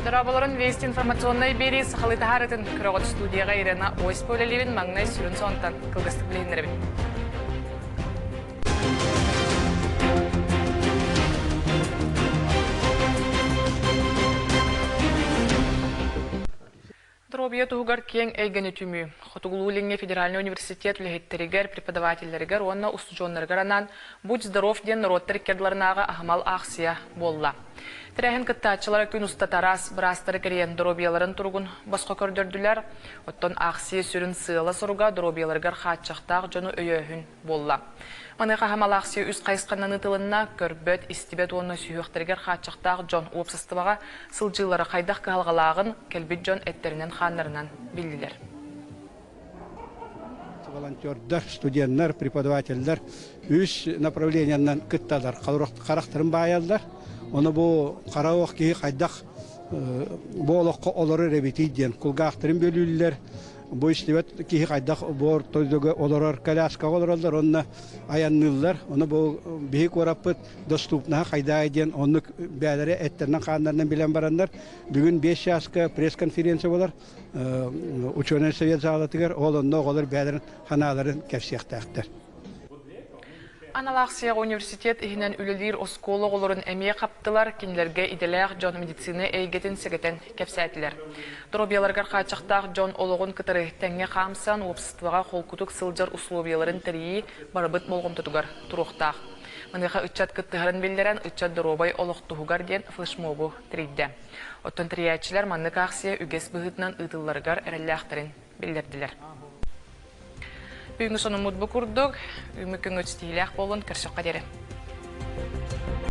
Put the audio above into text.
Дорооболорун Вести информационнай биэрии сахалыы таһаарытын көрөҕүт студияҕа Ирена Осипова үлэлиибин маҥнай сүрүн сонтан кылгастык билиһиннэрэбин. Доруобуйа туһугар киэҥ эйгэни түмүү. Хотугулуу-Илиҥҥи федеральнай университет үлэһиттэригэр, преподавателлэригэр уонна устудьуоннарыгар анаан «Будь здоров» диэн норуоттар икки ардыларынааҕы аһымал аахсыйа буолла. Тэрээһин кыттааччылара күн устата араас быраастары кэрийэн доруобуйаларын туругун босхо көрдөрдүлэр. Оттон аахсыйа сүрүн сыала-соруга доруобуйаларыгар хааччахтаах дьону өйөөһүн буолла. Маныаха аһымал аахсыйа үс хайысханан ыытылынна: көрбөт, истибэт уонна сүһүөхтэригэр хааччахтаах дьон уопсастыбаҕа сылдьыылара хайдах кыһалҕалааҕын кэлбит дьон эттэринэн-хааннарынан биллилэр. Волонтердар, студеннар, преподавателлэр үс направлениеннан кытталар, харахтарын баайаллар. Ону бу хара ох киһи хайдах бу олоххо олорор эбитий диэн кулгаахтарын бөлүүллэр, Бу истибэт киһи хайдах буор тойдуга олорор, коляскаҕа олороллор уонна айанныыллар. Ону бу биһи куораппыт доступнаһа хайдаай диэн оннук бээлэрэ эттеринэн-хааннарынан билэн бараннар, бүгүн 5 чааска пресс-конференция болар ученый совет залатыгар ол онно оҕолор бээлэрин ханааларын кэпсиэхтээхтэр. Анал аахсыйаҕа университет иһинэн үлэлиир оскуола оҕолорун эмиэ хаптылар, кинилэргэ идэлээх дьон медицина эйгэтин сэгэтэн кэпсээтилэр. Доруобуйаларыгар хааччахтаах дьон олоҕун кытары тэҥҥэ хаамсан, уопсастыбаҕа холкутук сылдьар условияларын тэрийии барыбыт болҕомтотугар туруохтаах. Маныаха ыччат кыттыһарын биллэрэн, ыччат доруобай олох туһугар диэн флешмобу тэрийдэ. Оттон тэрийээччилэр маннык аахсыйа үгэс быһыытынан ыытылларыгар эрэллээхтэрин биллэрдилэр. Бүгүҥҥү сонуммут бу курдук. Үүммүт күҥҥэ ситиһиилээх буолун, көрсөххө диэри.